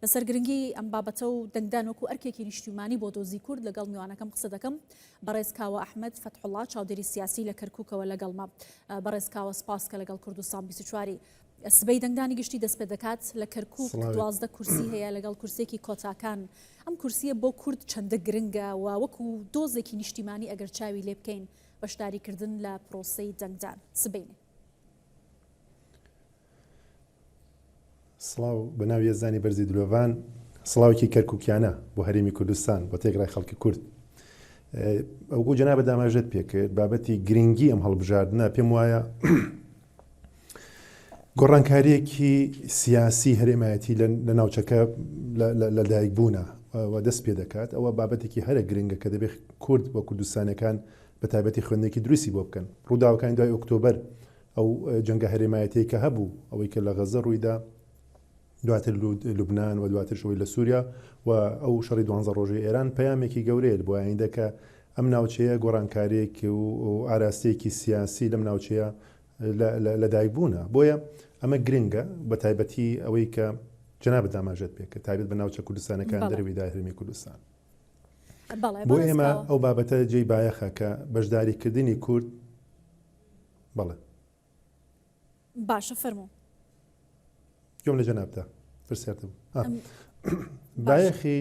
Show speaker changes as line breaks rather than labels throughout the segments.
لەسەر گرنگی ئەم بابەتە و دەنگدان وەکو ئەرکێکی نیشتیمانی بۆ دۆزی کورد لەگەڵ میوانەکەم قسە دەکەم بەڕێز کاوە ئەحمەد فەتحوڵا چاودێری سیاسی لە کەرکوکەوە لەگەڵمە. بەڕێز کاوە سپاس کە لەگەڵ کوردستان 24 سبەی دەنگدانی گشتی دەست پێ دەکات لە کەرکوک 12 کورسی هەیە لەگەڵ کورسێکی کۆتاکان ئەم کورسیە بۆ کورد چەندە گرنگە و وەکو دۆزێکی نیشتیمانی ئەگەر چاوی لێ بکەین بەشداریکردن لە پرۆسەی دەنگدان سبەینێ.
سڵاو بە ناوی یەزدانی بەرزی دلۆڤان سڵاوێکی کەرکوکیانە بۆ هەرێمی کوردستان بۆ تێکڕای خەڵکی کورد ئەوگو جەنابە داماژەت پێکرد بابەتی گرنگی ئەم هەڵبژاردنە پێم وایە گۆڕانکاریەکی سیاسی هەرێمایەتی لە ناوچەکە لەدایک بوونە و دەست پێ دەکات ئەوە بابەتێکی هەرە گرنگە کە دەبێت کورد بۆ کوردستانەکان بە تایبەتی خوێندنێکی دروستی بۆ بکەن ڕووداوەکانی دوای ئۆکتۆبەر ئەو جەنگە هەرێمایەتیەی کە هەبوو، ئەوەی کە لە غەزە ڕوویدا، دواتر لوبنان و دواترش ئەوەی لە سووریا و ئەو شەڕی دوانزە ڕۆژەی ئێران پەیامێکی گەورەیە بۆ ئایندە کە ئەم ناوچەیە گۆڕانکارییەک و ئاراستەیەکی سیاسی لەم ناوچەیە لەدایکبوونە. بۆیە ئەمە گرنگە بە تایبەتی ئەوەی کە جەنابت ئاماژەت پێکرد تایبەت بە ناوچە کوردستانەکان دەرەوەی هەرێمی کوردستان. بۆ ئێمە ئەو بابەتە جێی بایەخە کە بەشداریکردنی کورد بەڵێ.
باشە فەرموو.
گوێم لە جەنابتە پرسیارت بوو. بایەخی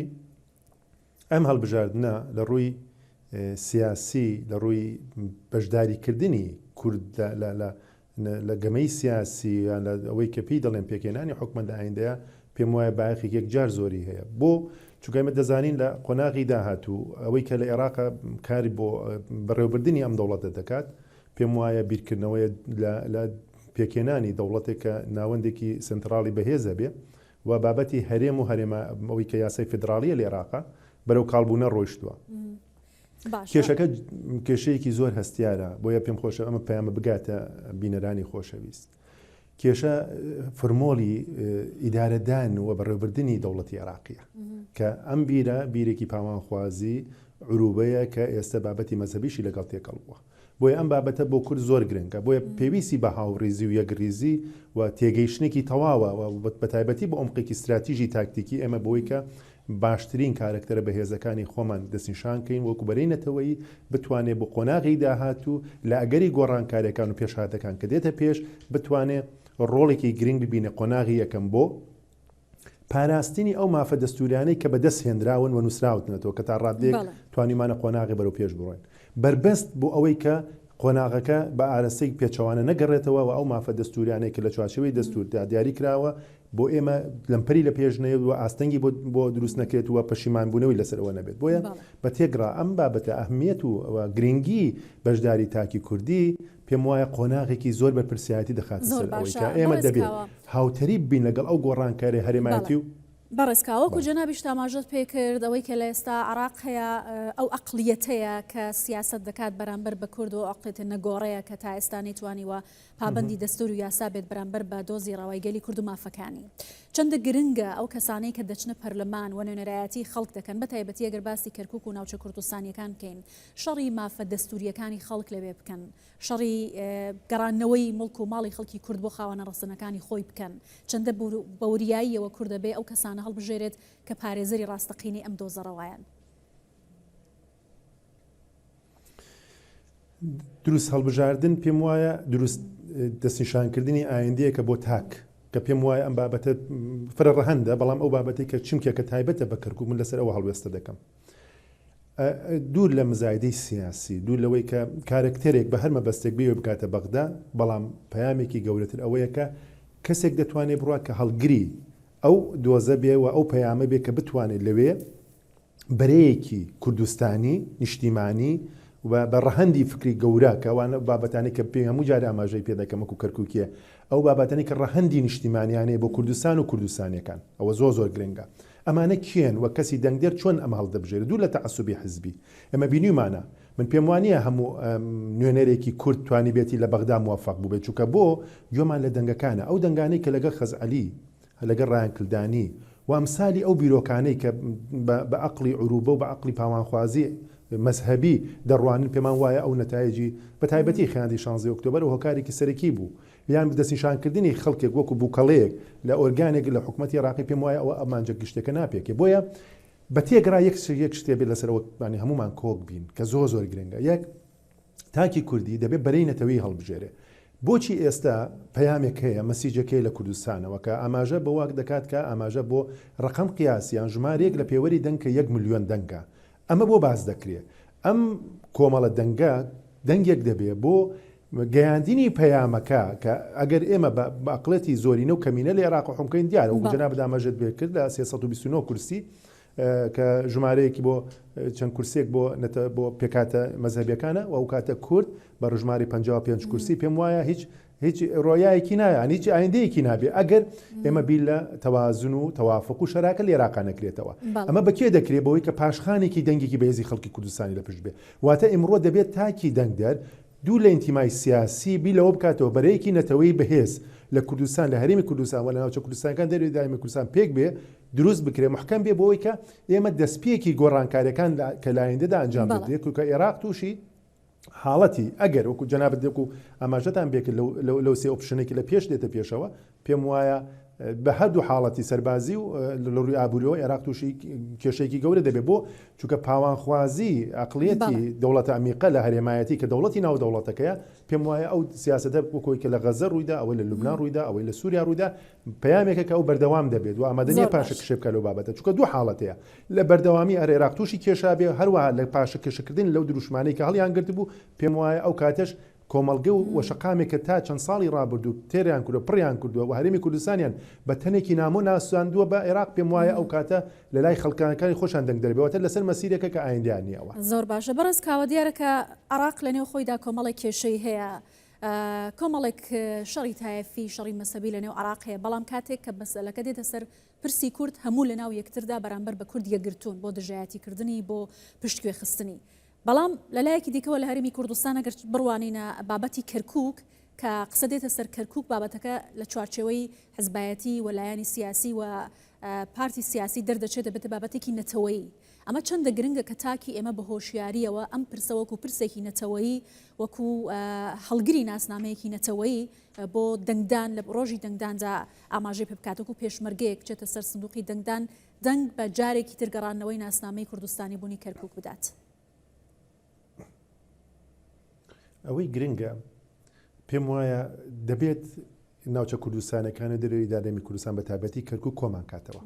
ئەم هەڵبژاردنە لە ڕووی سیاسی لە ڕووی بەشداریکردنی کورد لە گەمەی سیاسی یان لە ئەوەی کە پێی دەڵێن پێکهێنانی حکومەت لە ئایندەیە پێم وایە بایەخێکی یەکجار زۆری هەیە بۆ چونکە ئێمە دەزانین لە قۆناغی داهاتوو ئەوەی کە لە عێراق کاری بۆ بەڕێوەبردنی ئەم دەوڵەتە دەکات پێم وایە بیرکردنەوەیە لە پێکهێنانی دەوڵەتێک کە ناوەندێکی سنتراڵی بەهێز هەبێ و بابەتی هەرێم و هەرێمە ئەوەی کە یاسای فیدراڵیە لە عێراقا بەرەو کاڵبوونە ڕۆیشتووە. کێشەکە کێشەیەکی زۆر هەستیارە بۆیە پێم خۆشە ئەمە پەیامە بگاتە بینەرانی خۆشەویست. کێشە فرمۆلی ئیدارەدان و بەڕێوەبردنی دەوڵەتی عێراقیە کە ئەم بیرە بیرێکی پاوانخوازی عروبەیە کە ئێستا بابەتی مەزهەبیشی لەگەڵ تێکەڵ بووە. بۆیە ئەم بابەتە بۆ کورد زۆر گرنگە، بۆیە پێویستی بە هاوڕیزی و یەکڕیزی و تێگەیشتنێکی تەواوە و بەتایبەتی بۆ عومقێکی ستراتیژی تاکتیکی ئێمە بۆی کە باشترین کارەکتەرە بەهێزەکانی خۆمان دەستنیشان کەین وەکو بەرەی نەتەوەیی بتوانێ بۆ قۆناغی داهاتوو لە ئەگەری گۆڕانکاریەکان و پێشهاتەکان کە دێتە پێش بتوانێ ڕۆڵێکی گرنگ ببینێ قۆناغی یەکەم بۆ پاراستنی ئەو مافە دەستووریانەی کە بەدەست هێنراون و نووسراوتنەتەوە کە تا ڕادەیەک توانیومانە قۆناغی بەرەو پێش بڕۆین. بەربەست بۆ ئەوەی کە قۆناغەکە بە ئارەستەی پێچەوانە نەگەڕێتەوە و ئەو مافە دەستووریانەی کە لە چوارچێوەی دەستووردا دیاری کراوە بۆ ئێمە لەمپەری لە پێش نەیەت و ئاستەنگی بۆ بۆ دروست نەکرێت و پەشیمانبوونەوەی لەسەر ئەوە نەبێت. بۆیە بە تێکڕا ئەم بابەتە ئەهمیەت و گرنگی بەشداری تاکی کوردی پێم وایە قۆناغێکی زۆر بەرپرسیارەتی دەخاتە
زۆر
سەر ئەوەی
باشە
کە ئێمە
بەڕێز
دەبێ
کاوە.
هاوتەریب بین لەگەڵ ئەو گۆڕانکاریە
بەڵێ
هەرێمایەتی و
بەڕێز کاوە وەکو
بەڵێ.
جەنابیشت ئاماژەت پێ کرد ئەوەی کە لە ئێستا عێراق هەیە ئەو ئەقڵیەتەیە کە سیاسەت دەکات بەرامبەر بە کورد و ئەو ئەقڵیەتە نەگۆڕەیە کە تا ئێستا نەیتوانیوە پابەندی دەستور و یاسا بێت بەرامبەر بە دۆزی ڕەوای گەلی کورد و مافەکانی. چەندە گرنگە ئەو کەسانەی کە دەچنە پەرلەمان و نوێنەرایەتی خەڵک دەکەن بە تایبەتی ئەگەر باسی کەرکوک و ناوچە کوردستانیەکان بکەین شەڕی مافە دەستوریەکانی خەڵک لەوێ بکەن شەڕی گەڕاندنەوەی موڵک و ماڵی خەڵکی کورد بۆ خاوەنە ڕەسەنەکانی خۆی بکەن، چەندە بە وریاییەوە کورد دەبێ ئەو کەسانە هەڵبژێرێت کە پارێزەری ڕاستەقینەی ئەم دۆزە ڕەوایەن.
دروست هەڵبژاردن پێم وایە دروست دەستنیشانکردنی ئایندەیەکە بۆ تاک کە پێم وایە ئەم بابەتە فرە ڕەهەندە بەڵام ئەو بابەتەی کە چمکێکە تایبەتە بە کەرکوک من لەسەر ئەوە هەڵوێستە دەکەم دوور لە مزایدەی سیاسی، دوور لەوەی کە کارەکتەرێک بە هەر مەبەستێک بیەوێ بگاتە بەغدا، بەڵام پەیامێکی گەورەتر ئەوەیە کە کەسێک دەتوانێ بڕوا کە هەڵگری ئەو دۆزە بێ و ئەو پەیامە بێ کە بتوانێ لەوێ بەرەیەکی کوردستانی، نیشتیمانی و بە ڕەهەندی فکری گەورە کە ئەوان ئەو بابەتانەی کە پێ هەموو جارێ ئاماژەی پێ دەکەم وەکوو کەرکووکییە ئەو بابەتانەی کە ڕەهەندی نیشتیمانیانەیە بۆ کوردستان و کوردستانییەکان ئەوە زۆر زۆر گرنگە. ئەمانە کێن و کەسی دەنگدەر چۆن ئەمە هەڵدەبژێرێت دوور لە تەعەسوبی حزبی؟ ئێمە بینیومانە. من پێم وانییە هەموو نوێنەرێکی کورد توانیبێتی لە بەغدا موەفەق بووبێت چونکە بۆ گوێمان لە دەنگەکانە ئەو دەنگانەی کە لەگەڵ خەزعەلی لەگەڵ ڕایان کلدانی و ئەمسالی ئەو بیرۆکانەی کە بە ئەقڵی عروبە و بە ئەقڵی پاوانخوازی مەزهەبی دەڕوانن پێمان وایە ئەو نەتایجی بە تایبەتی خیانەتی شانزەی ئۆکتۆبەر هۆکارێکی سەرەکی بوو. یان دەستنیشانکردنی خەڵکێک وەکو بوکەڵەیەک لە ئۆرگانێک لە حکومەتی عێراقی پێم وایە ئەوە ئامانجە گشتیەکە ناپێکێ بۆیە بە تێکڕا یەک یەک شتێ بێت لەسەر ئەوە یانی هەموومان کۆک بین کە زۆر زۆر گرنگە یەک تاکی کوردی دەبێت بەرەی نەتەوەیی هەڵبژێرێ بۆچی ئێستا پەیامێک هەیە message ێک هەیە لە کوردستانەوە کە ئاماژە بەوە دەکات کە ئاماژە بۆ ڕەقەم قیاسی یان ژمارەیەک لە پێوەری دەنگ کە یەک ملیۆن دەنگە ئەمە بۆ باس دەکرێ؟ ئەم کۆمەڵە دەنگە دەنگێک دەبێ بۆ گەیاندنی پەیامەکە کە ئەگەر ئێمە بە ئەقڵێتی زۆرینە و کەمینە لە عێراق حوکم بکەین دیارە وەکو جەنابت ئاماژەت پێ کرد لە 329 کورسی کە ژمارەیەکی بۆ چەند کورسێک بۆ نەتە بۆ پێکهاتە مەزهەبیەکانە و ئەو کاتە کورد بە ژمارەی 55 کورسی پێم وایە هیچ هیچ ڕۆیایەکی نایە یانی هیچ ئایندەیەکی نابێ ئەگەر ئێمە بیر لە تەوازن و تەوافق و شەراکە لە ئێراقا نەکرێتەوە. ئەمە بە کێ دەکرێ؟ بەوەی کە پاشخانێکی دەنگێکی بەهێزی خەڵکی کوردستانی لە پشت بێ. واتە ئیمڕۆ دەبێت تاکی دەنگدەر دوور لە ئینتیمای سیاسی بیر لەوە بکاتەوە بەرەیەکی نەتەوەیی بەهێز لە کوردستان لە هەرێمی کوردستان و لە ناوچە کوردستانەکان دەرەوەی دایمی کوردستان پێک بێ دروست بکرێ محکەم بێ بۆ ئەوەی کە ئێمە دەستپێکی گۆڕانکاریەکان کە لە ئایندەدا ئەنجام بدرێت کە ئێراق تووشی حاڵەتی ئەگەر وەکو جەنابت وەکو ئاماژەتان پێکرد لەو سێ option ێکی لە پێش دێتە پێشەوە پێم وایە بە هەردوو حاڵەتی سەربازی و لە ڕووی ئابووریەوە عێراق تووشی کێشەیەکی گەورە دەبێت بۆ چونکە پاوانخوازی عەقڵیەتی دەوڵەتە عەمیقە لە هەرێمایەتی کە دەوڵەتی ناو دەوڵەتەکەیە پێم وایە ئەو سیاسەتە وەکۆی کە لە غەزە ڕوویدا ئەوەی لە لوبنان ڕوویدا ئەوەی لە سووریا ڕوویدا پەیامێکە کە ئەو بەردەوام دەبێت و ئامادە نییە پاشەکشێ بکات لەو بابەتە چونکە دوو حاڵەتەیە لە بەردەوامی ئەر عێراق تووشی کێشە بێ، هەروەها لە پاشەکەشەکردن لەو دروشمانەی کە هەڵیان گرتبوو، پێم وایە ئەو کاتەش کۆمەڵگە و شەقامێک کە تا چەند ساڵی ڕابردوو تێریان کردووە، پڕیان کردووە و هەرێمی کوردستانیان بە تەنێکی نامۆ ناساندووە بە عێراق، پێم وایە ئەو کاتە لە لای خەڵکانەکانی خۆشیان دەنگ دەربێ، واتە لەسەر مەسیرێکە کە ئایندەیان نییە ئەوە.
زۆر باشە بەڕێز کاوە، دیارە کە عێراق لە نێو خۆیدا کۆمەڵێک کێشەی هەیە، کۆمەڵێک شەڕی تایەفی، شەڕی مەزهەبی لە نێو عێراق هەیە، بەڵام کاتێک کە مەسەلەکە دێتە سەر پرسی کورد هەموو لەناو یەکتردا بەرامبەر بە کورد یەکگرتوون بۆ دژایەتی کردنی بۆ پشتگوێ خستنی. بەڵام لە لایەکی دیکەوە لە هەرێمی کوردستان ئەگەر بڕوانینە بابەتی کەرکوک کە قسە دێتە سەر کەرکوک بابەتەکە لە چوارچێوەی حزبایەتی و لایەنی سیاسی و پارتی سیاسی دەردەچێت دەبێتە بابەتێکی نەتەوەیی. ئەمە چەندە گرنگە کە تاکی ئێمە بە هۆشیارییەوە ئەم پرسە وەکو پرسێکی نەتەوەیی وەکو هەڵگری ناسنامەیەکی نەتەوەیی بۆ دەنگدان لە ڕۆژی دەنگداندا ئاماژەی پێ بکات وەکو پێشمەرگەیەک بچێتە سەر سندوقی دەنگدان دەنگ بە جارێکی تر گەڕاندنەوەی ناسنامەی کوردستانی بوونی کەرکوک بدات.
ئەوەی گرنگە پێم وایە دەبێت ناوچە کوردستانەکان و دەرەوەی دادەمی کوردستان بە تایبەتی کەرکک کۆمان کاتەوە.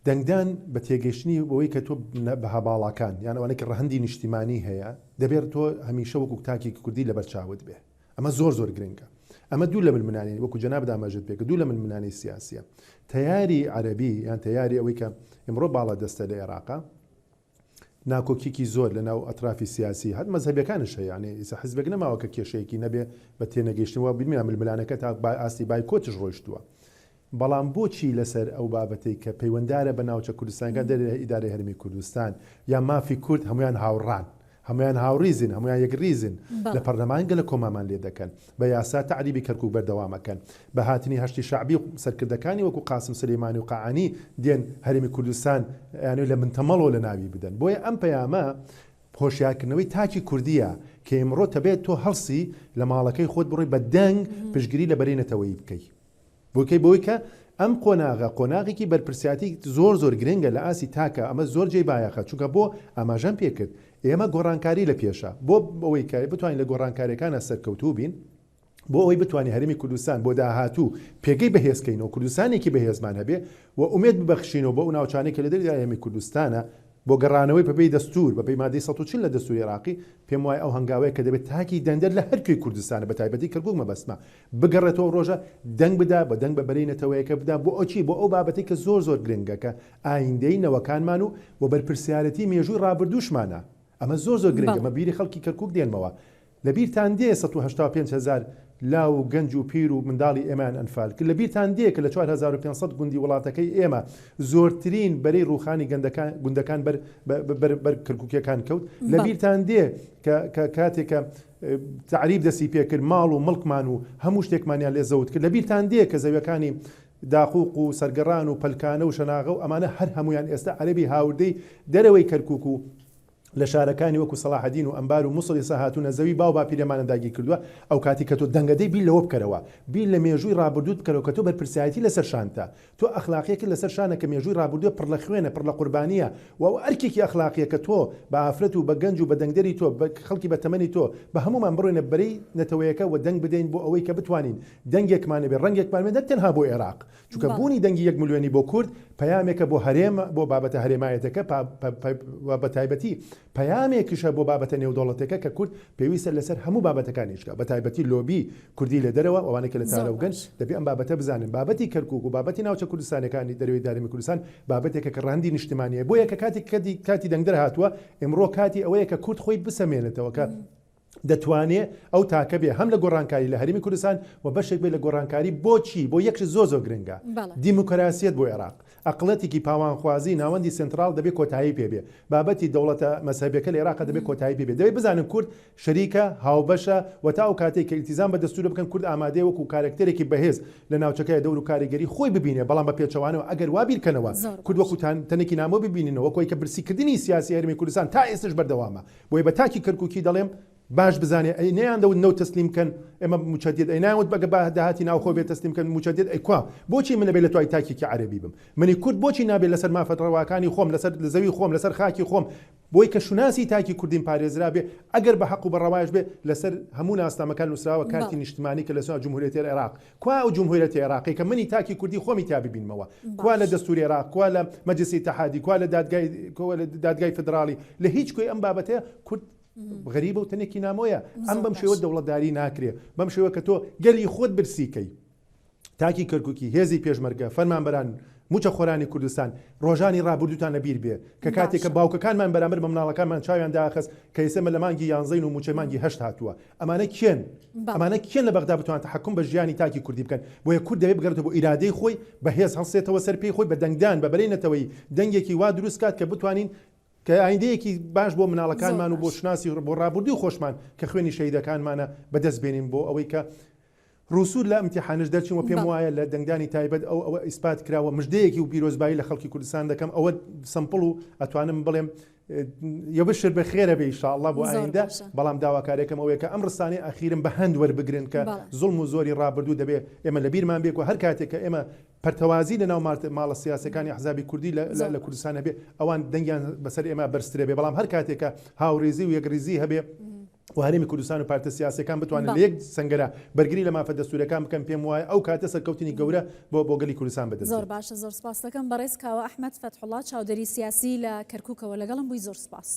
دەنگدان بە تێگەشتنی بەوەی کە تۆ بەها باڵاکان یان ئەوانەی کە ڕەهەندی نیشتیمانی هەیە دەبێت تۆ هەمیشە وەکو تاکێکی کوردی لەبەر چاوت بێ. ئەمە زۆر زۆر گرنگە. ئەمە دوور لە ململانێی، وەکو جەنابت ئاماژەت پێکرد، دوور لە ململانێی سیاسییە. تەیاری عەرەبی یان تەیاری ئەوەی کە ئیمڕۆ باڵادەستە لە ئێراقا، ناکۆکیی زۆر لە ناو ئەترافی سیاسی هەر مەزهەبیەکانش هەیە، یانی ئیستا حزبێک نەماوە کە کێشەیەکی نەبێ بە تێنەگەیشتن و بینیمان ململانێکە تا ئاستی بایکۆتش ڕۆیشتووە. بەڵام بۆچی لەسەر ئەو بابەتەی کە پەیوەندارە بە ناوچە کوردستانەکان دەرێ ئیدارەی هەرێمی کوردستان یا مافی کورد هەموویان هاوڕان هەموویان هاوڕیزن هەموویان یەکڕیزن لە پەرلەمان گەلە کۆمامان لێ دەکەن بە یاسا تەعریبی کەرکوک بەردەوام ئەکەن بە هاتنی هەشتی شەعبی و سەرکردەکانی وەکو قاسم سولەیمانی و قائانی دێن هەرێمی کوردستان ئەیانەوێ لە بنتەمەڵەوە لە ناوی بدەن بۆیە ئەم پەیامە هۆشیارکردنەوەی تاکی کوردیە کە ئیمڕۆ تەبێت تۆ هەڵسی لە ماڵەکەی خۆت بڕۆی بە دەنگ پشتگیری لە بەرەی نەتەوەیی بکەی. بکەی بەوەی کە ئەم قۆناغە قۆناغێکی بەرپرسیارەتی زۆر زۆر گرنگە لە ئاستی تاکە ئەمە زۆر جێی بایەخە چونکە بۆ ئاماژەم پێکرد ئێمە گۆڕانکاری لە پێشە بۆ ئەوەی کە بتوانین لە گۆڕانکاریەکانە سەرکەوتوو بین بۆ ئەوەی بتوانین هەرێمی کوردستان بۆ داهاتوو پێگەی بەهێزکەین و کوردستانێکی بەهێزمان هەبێ و ئومێد ببەخشینەوە بۆ ئەو ناوچانەی کە لە دەرەوەی هەرێمی کوردستانە بۆ گەڕانەوەی بەپێی دەستوور، بەپێی مادەی 140 لە دەستووری عێراقی، پێم وایە ئەو هەنگاوەیە کە دەبێت تاکی دەنگدەر لە هەر کوێی کوردستانە بە تایبەتی کەرکووک مەبەستمە بگەڕێتەوە ئەو ڕۆژە دەنگ بدا بە دەنگ بە بەرەی نەتەوەیەکە بدا بۆ ئەو چی بۆ ئەو بابەتەی کە زۆر زۆر گرنگە کە ئایندەی نەوەکانمان و و بەرپرسیارێتی مێژووی ڕابردووشمانە ئەمە زۆر زۆر گرنگە مە بیری خەڵکی کەرکووک دێنمەوە لە بیرتان دێ 185 هەزار لاو و گەنج و پیر و منداڵی ئێمەیان ئەنفال کرد؟ لە بیرتان دێ کە لە 4500 گوندی وڵاتەکەی ئێمە زۆرترین بەرەی ڕووخانی گەندەکان گوندەکان بەر بەر بەر کەرکووکیەکان کەوت؟ لە بیرتان دێ کە کە کاتێک کە تەعریب دەستی پێ کرد ماڵ و مڵکمان و هەموو شتێکمانیان لێ زەوت کرد؟ لە بیرتان دێ کە زەویەکانی داقوق و سەرگەڕان و پەلکانە و شەناغە و ئەمانە هەر هەموویان ئێستا عەرەبی هاوردەی دەرەوەی کەرکووک و. لە شارەکانی وەکو سەڵاحەدین و ئەنبار و موسڵ ئێستا هاتوونە زەوی باو باپیرەمانە داگیر کردووە، ئەوکاتی کە تۆ دەنگەدەی بیر لەوە بکەرەوە، بیر لە مێژووی ڕابردووت بکەرەوە کە تۆ بەرپرسیارێتی لەسەر شانتە، تۆ ئەخلاقیەکت لەسەر شانە کە مێژووی ڕابردووە پڕ لە خوێنە، پڕ لە قوربانییە و ئەوە ئەرکێکی ئەخلاقییە کە تۆ بە ئافرەت و بە گەنج و بە دەنگدەری تۆ، بە خەڵکی بە تەمەنی تۆ، بە هەموومان بڕۆینە بەرەی نەتەوەیەکە و دەنگ بدەین بۆ ئەوەی کە بتوانین دەنگێکمان هەبێ، ڕەنگێکمان هەبێ نەک تەنها بۆ ئێراق، چونکە بوونی دەنگی یەک ملیۆنی بۆ کورد پەیامێکە بۆ هەرێم، بۆ بابەتە هەرێمایەتەکە و بە تایبەتی پەیامێکیشە بۆ بابەتە نێودەوڵەتیەکە کە کورد پێویستە لەسەر هەموو بابەتەکان ئیش بکات بە تایبەتی لۆبی کوردی لە دەرەوە ئەوانەی کە لە تارەوگەن دەبێ ئەم بابەتە بزانن بابەتی کەرکوک و بابەتی ناوچە کوردستانیەکانی دەرەوەی دارمی کوردستان بابەتێکە کە ڕەهەندی نیشتمانیە بۆیە کە کاتێک کاتی دەنگدەر هاتووە ئیمڕۆ کاتی ئەوەیە کە کورد خۆی بسەمێنێتەوە کە دەتوانێ ئەو تاکە بێ هەم لە گۆڕانکاری لە هەرێمی کوردستان و بەشێک بێ لە گۆڕانکاری بۆچی بۆ یەک شت زۆر زۆر گرنگە دیموکراسیەت بۆ عێراق ئەقڵەتێکی پاوانخوازی ناوەندی سێنتراڵ دەبێ کۆتایی پێ بێ بابەتی دەوڵەتە مەزهەبیەکە لە عێراقا دەبێ کۆتایی پێ بێ دەبێ بزانن کورد شەریکە هاوبەشە و تا ئەو کاتەی کە ئیلتیزام بە دەستوورە بکەن کورد ئامادەیە وەکوو کارەکتەرێکی بەهێز لە ناوچەکەیا دەور و کاریگەری خۆی ببینێ بەڵام بە پێچەوانەوە ئەگەر وا بیرکەنەوە کورد وەکوو تەنێکی نامۆ ببیننەوە وەکوو ئەوەی کە برسیکردنی سیاسی هەرێمی کوردستان تا ئێستەش بەردەوامە بۆیە بە تاکی کەرکوکی دەڵێم باش بزانێ ئەی نەیان دەوت نەوت تەسلیم کەن ئێمە موچە دێت ئەی نایان وت بەگە با داهاتی ناوخۆ بێت تەسلیم کەن موچە دێت ئەی کوا بۆچی من ئەبێ لە توای تاکێکی عەرەبی بم منی کورد بۆچی نابێ لەسەر مافە ڕەواکانی خۆم لەسەر زەوی خۆم لەسەر خاکی خۆم بۆی کە شوناسی تاکی کوردیم پارێزرا بێ ئەگەر بە حەق و بە ڕەوایش بێ لەسەر هەموو ناسنامەکان نووسراوە کارتی نیشتمانی کە لەسەر جمهوریەتی عێراق کوا ئەو جمهوریەتی عێراقی کە منی تاکی کوردی خۆمی تیا ببینمەوە کوا لە دەستوری عێراق کوا لە مەجلسی ئیتحادی کوا لە دادگای کوا لە دادگای فدراڵی لە هیچ کوێی ئەم بابەتەیە کورد غەریبە و تەنێکی نامۆیە ئەم بەم شێوە دەوڵەتداری ناکرێ بەم شێوە کە تۆ گەلی خۆت برسیکەی تاکی کەرکوکی هێزی پێشمەرگە فەرمانبەران موچە خۆرانی کوردستان ڕۆژانی ڕابردووتان لە بیر بێ کە کاتێک کە باوکەکانمان بەرامبەر بە مناڵەکانمان چاویان داخست کە ئێستا لە مانگی یانزەین و موچەی مانگی هەشت هاتووە ئەمانە کێن؟ ئەمانە کێن لە بەغدا بتوان تەحەکوم بە ژیانی تاکی کوردی بکەن؟ بۆیە کورد دەبێ بگەڕێتەوە بۆ ئیرادەی خۆی، بەهێز هەڵسێتەوە سەر پێی خۆی، بە دەنگدان بە بەرەی نەتەوەیی دەنگێکی وا دروست کات کە بتوانین کە ئایندەیەکی باش بۆ مناڵەکانمان و بۆ شوناسی بۆ ڕابوردووی خۆشمان کە خوێنی شەهیدەکانمانە بەدەست بێنین بۆ ئەوەی کە ڕووسوور لە ئیمتیحانش دەرچین و پێم وایە لە دەنگدانی تایبەت ئەو ئەوە ئیسپات کراوە مژدەیەکی و پیرۆزبایی لە خەڵکی کوردستان دەکەم ئەوە سەمپڵ و ئەتوانم بڵێم یبشر بە خێرە بێ ئیشاڵڵا بۆ ئایندە بەڵام داواکارێکم ئەوەیە کە ئەم ڕستانەی ئەخیرم بە هەند وەربگرن کە زوڵم و زۆری ڕابردوو دەبێ ئێمە لە بیرمان بێک و هەر کاتێک کە ئێمە پەرتەوازی لە ناو ماڵە سیاسەکانی ئەحزابی کوردی لە کوردستان هەبێ ئەوان دەنگیان بەسەر ئێمە بەرزترە بێ بەڵام هەر کاتێک کە هاوڕێزی و یەکڕیزی هەبێ و هەرێمی کوردستان و پارتە سیاسیەکان بتوانن لە یەک سەنگەرا بەرگری لە مافە دەستوورەکان بکەن پێم وایە ئەو کاتە سەرکەوتنی گەورە بۆ بۆ گەلی کوردستان بەدەست
زۆر باشە زۆر سپاس دەکەم بەڕێز کاوە ئەحمەد فەتحوڵا چاودێری سیاسی لە کەرکوکەوە لەگەڵم بووی زۆر سپاس.